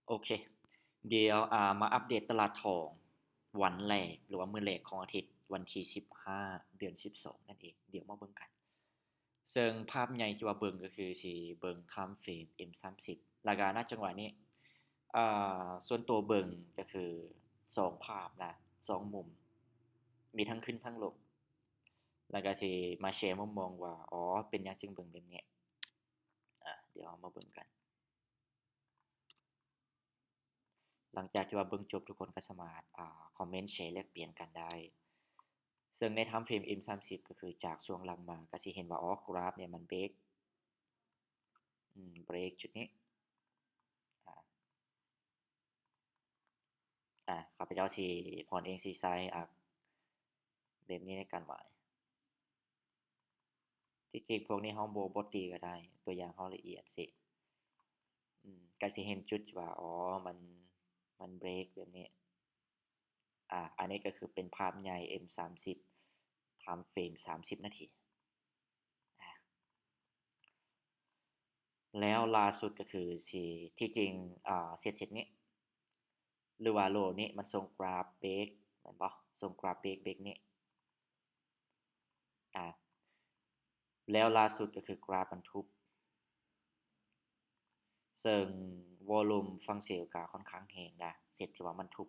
ໂອເຄ ດຽວ ອາ ມາອັບເດດຕະຫຼາດທອງວັນແລກ ຫຼືວ່າມື້ແລກຂອງອາທິດ ວັນທີສິບຫ້າ ເດືອນສິບສອງ ນັ້ນເອງ. ດຽວມາເບິ່ງກັນ. ເຊິ່ງພາບໃຫຍ່ທີ່ວ່າເບິ່ງກໍຄືຊິເບິ່ງ time frame ເອັມ ສາມສິບ ແລ້ວກໍ ນະ ຈັງຫວະນີ້ ອາ ສ່ວນຕົວເບິ່ງກໍຄືສອງພາບນະ ສອງມຸມ ມີທັງຂຶ້ນທັງລົງ ແລ້ວກໍຊິມາແຊມຸມມອງວ່າ ອໍ ເປັນຫຍັງຈຶ່ງເບິ່ງແບບນີ້. ອາ ດຽວເຮົາມາເບິ່ງກັນ. ຫຼັງຈາກທີ່ວ່າເບິ່ງຈົບ ທຸກຄົນກໍສາມາດ ອາ ຄອມເມັນ ແຊ ແລກປ່ຽນກັນໄດ້. ເຊິ່ງໃນ time frame ເອັມ ສາມສິບ ກໍຄືຈາກຊ່ວງຫຼັງມາ ກໍຊິເຫັນວ່າ ອໍ ກຣາຟເນຍມັນເບຣກ ອືມ ເບຣກຈຸດນີ້ ອາ ອາ ຂ້າພະເຈົ້າຊິ ພອນເອງຊິໃຊ້ ອາ ແບບນີ້ໃນການວາຍ. ທີ່ຈິງພວກນີ້ເຮົາບໍ່ ບໍ່ຕີກໍໄດ້ ຕົວຢ່າງເຮົາລະອຽດຊິ ອືມ ກໍຊິເຫັນຈຸດທີ່ວ່າ ອໍ ມັນ ມັນເບຣກແບບນີ້. ອາ ອັນນີ້ກໍຄືເປັນພາບໃຫຍ່ ເອັມ ສາມສິບ time frame ສາມສິບນາທີ. ອາ ແລ້ວລ່າສຸດກໍຄືຊິ ທີ່ຈິງ ອາ ເສັ້ນ ເສັ້ນນີ້ ຫຼືວ່າໂລນີ້ ມັນສົ່ງກຣາຟເບຣກ ແມ່ນບໍ່? ສົ່ງກຣາຟເບຣກ ເບຣກນີ້ ອາ ແລ້ວລ່າສຸດກໍຄືກຣາຟມັນທຸບ ເຊິ່ງວໍລຸມຝັ່ງເຊວກໍຄ່ອນຂ້າງແຮງນະ ເສັ້ນທີ່ວ່າມັນທຸບ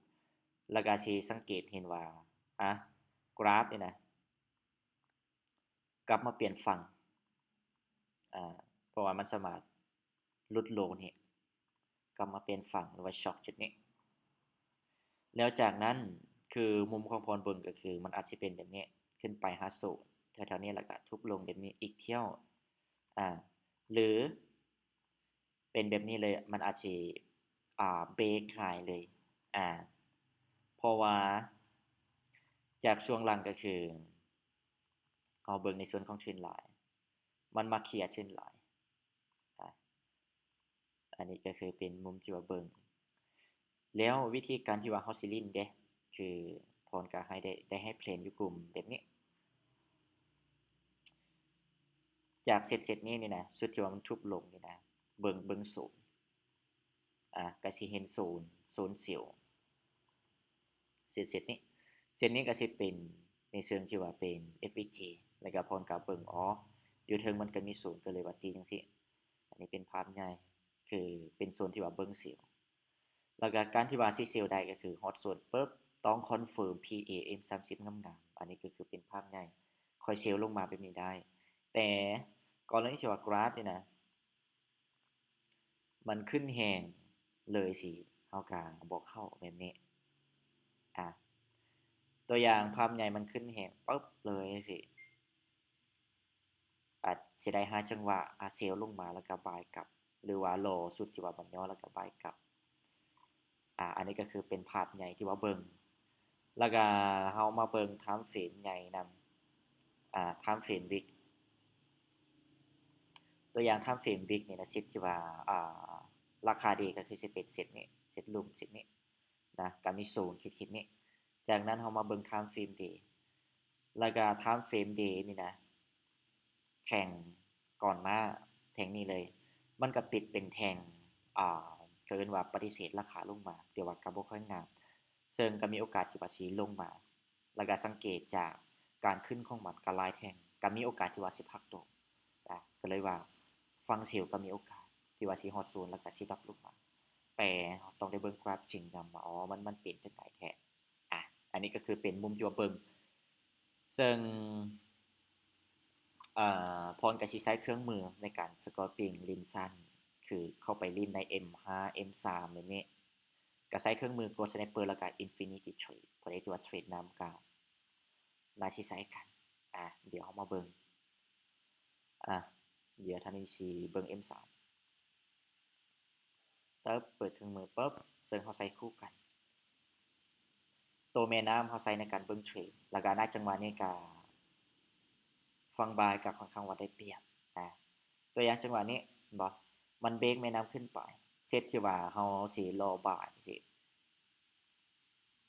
ແລ້ວກໍຊິສັງເກດເຫັນວ່າ ອາ ກຣາຟນີ້ນະ ກັບມາປ່ຽນຝັ່ງ ອາ ເພາະວ່າມັນສາມາດຫຼຸດໂລນີ້ ກັບມາປ່ຽນຝັ່ງ ຫຼືວ່າຊັອກຈຸດນີ້. ແລ້ວຈາກນັ້ນ ຄືມຸມຂອງພອນເບິ່ງກໍຄືມັນອາດຊິເປັນແບບນີ້ ຂຶ້ນໄປຫາໂຊນແຖວໆນີ້ ແລ້ວກໍທຸບລົງແບບນີ້ອີກຖ້ຽວ ອາ ຫຼື ເປັນແບບນີ້ເລີຍ ມັນອາດຊິ ອາ ເບຣກຫາຍເລີຍ ອາ ເພາະວ່າຈາກຊ່ວງຫຼັງກໍຄື ເຮົາເບິ່ງໃນສ່ວນຂອງເທຣນລາຍ ມັນມາເຄຍເທຣນລາຍ ອາ ອັນນີ້ກໍຄືເປັນມຸມທີ່ວ່າເບິ່ງ ແລ້ວວິທີການທີ່ວ່າເຮົາຊິຫຼິ້ນເດ້ ຄືພອນກໍໃຫ້ໄດ້ ໄດ້ໃຫ້ແພນຢູ່ກຸ່ມແບບນີ້ ຈາກເສັ້ນ ເສັ້ນນີ້ນີ້ນະ ຈຸດທີ່ວ່າມັນທຸບລົງນີ້ນະ ເບິ່ງ ເບິ່ງໂຊນ ອາ ກໍຊິເຫັນໂຊນ ໂຊນເຊວ ເສັ້ນ ເສັ້ນນີ້ ເສັ້ນນີ້ກໍຊິເປັນໃນເຊີງທີ່ວ່າເປັນ ເອັຟ ອີ ຈີ ແລ້ວກໍພອນກໍເບິ່ງ ອໍ ຢູ່ເທິງມັນກໍມີໂຊນ ກໍເລີຍວ່າຕີຈັ່ງຊີ້. ອັນນີ້ເປັນພາບໃຫຍ່ ຄືເປັນໂຊນທີ່ວ່າເບິ່ງເຊວ ແລ້ວກໍການທີ່ວ່າຊິເຊວໄດ້ກໍຄືຮອດໂຊນປຶບ ຕ້ອງຄອນເຟີມ ພີ ເອ ເອັມ ສາມສິບ ງາມໆ ອັນນີ້ກໍຄືເປັນພາບໃຫຍ່ ຄ່ອຍເຊວລົງມາແບບນີ້ໄດ້. ແຕ່ກໍລະນີທີ່ວ່າກຣາຟນີ້ນະ ມັນຂຶ້ນແຮງເລີຍຊີ້ ເຮົາກໍບໍ່ເຂົ້າແບບນີ້ ອາ ຕົວຢ່າງພາບໃຫຍ່ມັນຂຶ້ນແຮງປຶບເລີຍຊີ້ ອາດຊິໄດ້ຫາຈັງຫວະ ອາ ເຊວລົງມາແລ້ວກໍບາຍກັບ ຫຼືວ່າລໍຈຸດທີ່ວ່າມັນຫຍໍ້ແລ້ວກໍບາຍກັບ. ອາ ອັນນີ້ກໍຄືເປັນພາບໃຫຍ່ທີ່ວ່າເບິ່ງ ແລ້ວກໍເຮົາມາເບິ່ງທາມເຟຣມໃຫຍ່ນຳ ອາ ທາມເຟຣມວິກ ຕົວຢ່າງທາມເຟຣມວິກນີ້ນະ ເສັ້ນທີ່ວ່າ ອາ ລາຄາດີກໍຄືຊິເປັນເສັ້ນນີ້ ເສັ້ນລຸ່ມເສັ້ນນີ້ນະ ກໍມີສູນຂີດໆນີ້. ຈາກນັ້ນເຮົາມາເບິ່ງທາມເຟຣມເດ ແລ້ວກໍທາມເຟຣມເດນີ້ນະ ແທ່ງກ່ອນໜ້າ ແທ່ງນີ້ເລີຍ ມັນກໍປິດເປັນແທ່ງ ອາ ເຂົາເອີ້ນວ່າປະຕິເສດລາຄາລົງມາ ແຕ່ວ່າກໍບໍ່ຄ່ອຍງາມ ເຊິ່ງກໍມີໂອກາດທີ່ວ່າຊິລົງມາ ແລ້ວກໍສັງເກດຈາກການຂຶ້ນຂອງມັນກໍຫຼາຍແທ່ງ ກໍມີໂອກາດທີ່ວ່າຊິພັກໂຕນະ ກໍເລີຍວ່າຝັ່ງເຊວກໍມີໂອກາດທີ່ວ່າຊິຮອດໂຊນ ແລ້ວກໍຊິດຣອບລົງມາ ແຕ່ເຮົາຕ້ອງໄດ້ເບິ່ງກຣາຟຈິງນຳວ່າ ອໍ ມັນ ມັນເປັນຈັ່ງໃດແທ້. ອາ ອັນນີ້ກໍຄືເປັນມຸມທີ່ວ່າເບິ່ງ ເຊິ່ງ ອາ ພອນກໍຊິໃຊ້ເຄື່ອງມືໃນການສະກອລປິງຫຼິ້ນຊັ້ນ ຄືເຂົ້າໄປຫຼິ້ນໃນເອັມຫ້າ ເອັມສາມແບບນີ້ ກໍໃຊ້ເຄື່ອງມືກົດສະໄນເປີ ແລ້ວກໍອິນຟິນິຕີ້ເທຣດ ຜູ້ໃດທີ່ວ່າເທຣດນຳກໍໜ້າຊິໃຊ້ກັນ. ອາ ດຽວເຮົາມາເບິ່ງ ອາ ດຽວທາງນີ້ຊິເບິ່ງເອັມສາມ ເຕີບ ເປີດເຄື່ອງມືປຶບ ເຊິ່ງເຮົາໃຊ້ຄູ່ກັນ ໂຕແມ່ນ້ຳເຮົາໃຊ້ໃນການເບິ່ງເທຣດ ແລ້ວກໍໃນຈັງຫວະນີ້ກໍຝັ່ງບາຍກໍຄ່ອນຂ້າງວ່າໄດ້ປຽບນະ. ຕົວຢ່າງຈັງຫວະນີ້ ເຫັນບໍ່ ມັນເບຣກແມ່ນ້ຳຂຶ້ນໄປ ເຊັດທີ່ວ່າເຮົາຊິລໍບາຍຈັ່ງຊີ້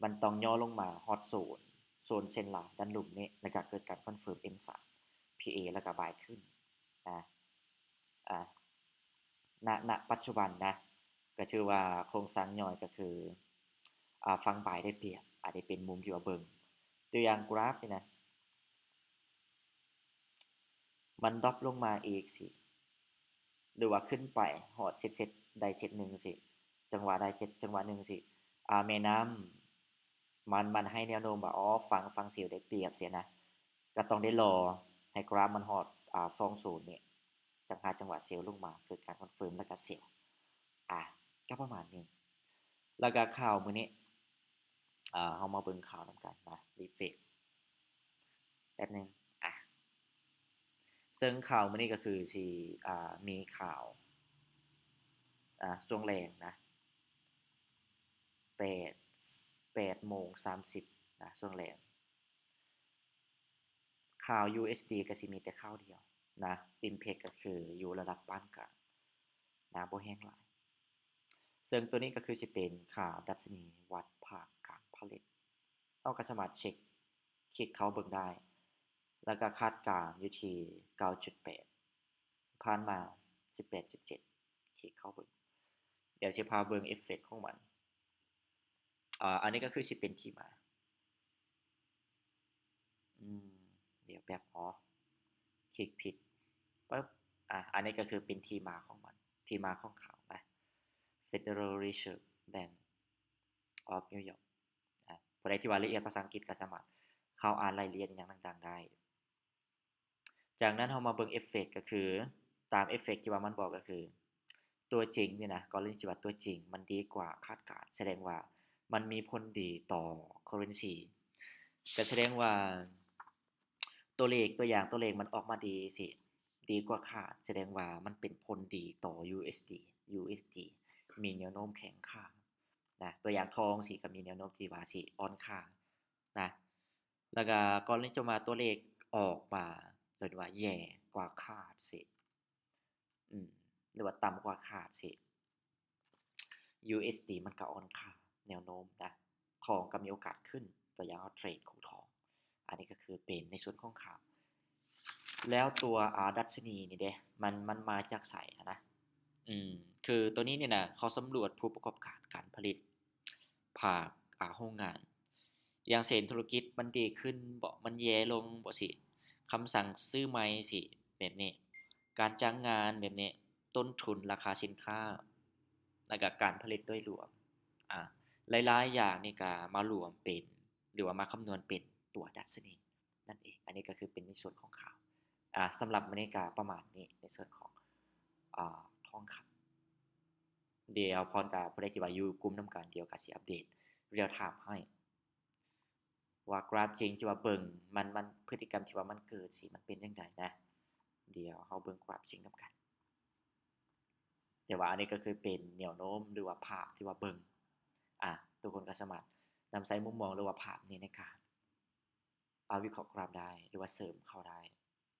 ມັນຕ້ອງຫຍໍ້ລົງມາຮອດໂຊນ ໂຊນເສັ້ນລາຍດ້ານລຸ່ມນີ້ ແລ້ວກໍເກີດການຄອນເຟີມເອັມສາມ ພີເອ ແລ້ວກໍບາຍຂຶ້ນນະ. ອາ ນະ ນະປັດຈຸບັນນະ ກໍຖືວ່າໂຄງສ້າງຍ່ອຍກໍຄື ອາ ຝັ່ງບາຍໄດ້ປຽບ ອາດຈະເປັນມຸມທີ່ວ່າເບິ່ງ ຕົວຢ່າງກຣາຟນີ້ນະ ມັນດຣອບລົງມາອີກຊີ້ ຫຼືວ່າຂຶ້ນໄປຮອດເຊັດ ເຊັດໃດເຊັດໜຶ່ງຊີ້ ຈັງຫວະໃດເຊັດ ຈັງຫວະໜຶ່ງຊີ້ ອາ ແມ່ນ້ຳ ມັນ ມັນໃຫ້ແນວໂນ້ມວ່າ ອໍ ຝັ່ງ ຝັ່ງເຊວໄດ້ປຽບຊີ້ນະ ກໍຕ້ອງໄດ້ລໍໃຫ້ກຣາຟມັນຮອດ ອາ ສອງສູນນີ້ ຈັ່ງຫາຈັງຫວະເຊວລົງມາ ເກີດການຄອນເຟີມ ແລ້ວກໍເຊວ ອາ ກໍປະມານນີ້ ແລ້ວກໍຂ່າວມື້ນີ້ ອາ ເຮົາມາເບິ່ງຂ່າວນຳກັນນະ ຣີເຟຣຊແປັບໜຶ່ງ ອາ ເຊິ່ງຂ່າວມື້ນີ້ກໍຄືຊິ ອາ ມີຂ່າວ ອາ ຊ່ວງແລງນະ ແປດ ແປດໂມງສາມສິບນະ ຊ່ວງແລງ ຂ່າວ USD ກໍຊິມີແຕ່ຂ່າວດຽວນະ Impex ກໍຄືຢູ່ລະດັບປານກາງນະ ບໍ່ແຮງຫຼາຍ ເຊິ່ງຕົວນີ້ກໍຄືຊິເປັນຄ່າດັດຊະນີວັດພາກການຜະລິດ ເຮົາກໍສາມາດເຊັກ ຄລິກເຂົ້າເບິ່ງໄດ້ ແລ້ວກໍຄາດການຢູ່ທີ່ເກົ້າຈຸດແປດ ຜ່ານມາສິບແປດຈຸດເຈັດ ຄລິກເຂົ້າເບິ່ງ ດຽວຊິພາເບິ່ງເອຟເຟັກຂອງມັນ ອາ ອັນນີ້ກໍຄືຊິເປັນທີ່ມາ ອືມ ດຽວແປັບ ອໍ ຄລິກຜິດ ປຶບ ອາ ອັນນີ້ກໍຄືເປັນທີ່ມາຂອງມັນ ທີ່ມາຂອງຂ່າວນະ Federal Reserve Bank of New York ອາ ຜູ້ໃດທີ່ວ່າລະອຽດພາສາອັງກິດກໍສາມາດເຂົ້າອ່ານລາຍລະອຽດອີ່ຫຍັງຕ່າງໆໄດ້ ຈາກນັ້ນເຮົາມາເບິ່ງເອຟເຟັກ ກໍຄືຕາມເອຟເຟັກທີ່ວ່າມັນບອກ ກໍຄືຕົວຈິງນີ້ນະ ກໍເລີຍຊິວ່າຕົວຈິງມັນດີກວ່າຄາດການ ສະແດງວ່າມັນມີຜົນດີຕໍ່ currency ກໍສະແດງວ່າຕົວເລກ ຕົວຢ່າງຕົວເລກມັນອອກມາດີຊີ້ ດີກວ່າຄາດ ສະແດງວ່າມັນເປັນຜົນດີຕໍ່ USD USD ມີແນວໂນ້ມແຂງຄ່ານະ ຕົວຢ່າງທອງຊີ້ ກໍມີແນວໂນ້ມທີ່ວ່າຊິອ່ອນຄ່ານະ ແລ້ວກໍກໍລະນີຕົວມາຕົວເລກອອກມາ ເອີ້ນວ່າແຍ່ກວ່າຄາດຊີ້ ອືມ ຫຼືວ່າຕ່ຳກວ່າຄາດຊີ້ USD ມັນກໍອ່ອນຄ່າ ແນວໂນ້ມນະ ທອງກໍມີໂອກາດຂຶ້ນ ຕົວຢ່າງເຮົາເທຣດຄູ່ທອງ ອັນນີ້ກໍຄືເປັນໃນສ່ວນຂອງຂ່າວ ແລ້ວຕົວ ອາ ດັດຊະນີນີ້ເດ ມັນ ມັນມາຈາກໃສຫັ້ນນະ ອືມ ຄືຕົວນີ້ນີ້ນະ ເຂົາສຳຫຼວດຜູ້ປະກອບການການຜະລິດ ພາກ ອາ ໂຮງງານ ຢ່າງເຊັ່ນ ທຸລະກິດມັນດີຂຶ້ນບໍ ມັນແຍ່ລົງບໍຊີ້ ຄຳສັ່ງຊື້ໃໝ່ຊີ້ ແບບນີ້ ການຈ້າງງານແບບນີ້ ຕົ້ນທຶນ ລາຄາສິນຄ້າ ແລ້ວກະການຜະລິດໂດຍລວມ ອາ ຫຼາຍໆຢ່າງນີ້ກະມາລວມເປັນ ຫຼືວ່າມາຄຳນວນເປັນຕົວດັດຊະນີນັ້ນເອງ. ອັນນີ້ກໍຄືເປັນໃນສ່ວນຂອງຂ່າວ ອາ ສຳລັບມື້ນີ້ກະປະມານນີ້ ໃນສ່ວນຂອງ ອາ ທອງຄຳ. ດຽວພອນກະຜູ້ໃດທີ່ວ່າຢູ່ກຸ່ມນຳກັນ ດຽວກະຊິອັບເດດ real time ໃຫ້ ວ່າກຣາຟຈິງທີ່ວ່າເບິ່ງ ມັນ ມັນ ພຶດຕິກຳທີ່ວ່າມັນເກີດຊີ້ ມັນເປັນຈັ່ງໃດນະ. ດຽວເຮົາເບິ່ງກຣາຟຈິງນຳກັນ. ແຕ່ວ່າອັນນີ້ກໍຄືເປັນແນວໂນ້ມ ຫຼືວ່າພາບທີ່ວ່າເບິ່ງ ອາ ທຸກຄົນກໍສາມາດນຳໃຊ້ມຸມມອງ ຫຼືວ່າພາບນີ້ໃນການ ອາ ວິເຄາະກຣາຟໄດ້ ຫຼືວ່າເສີມເຂົ້າໄດ້.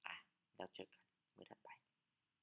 ອາ ແລ້ວເຈີກັນມື້ຖັດໄປ.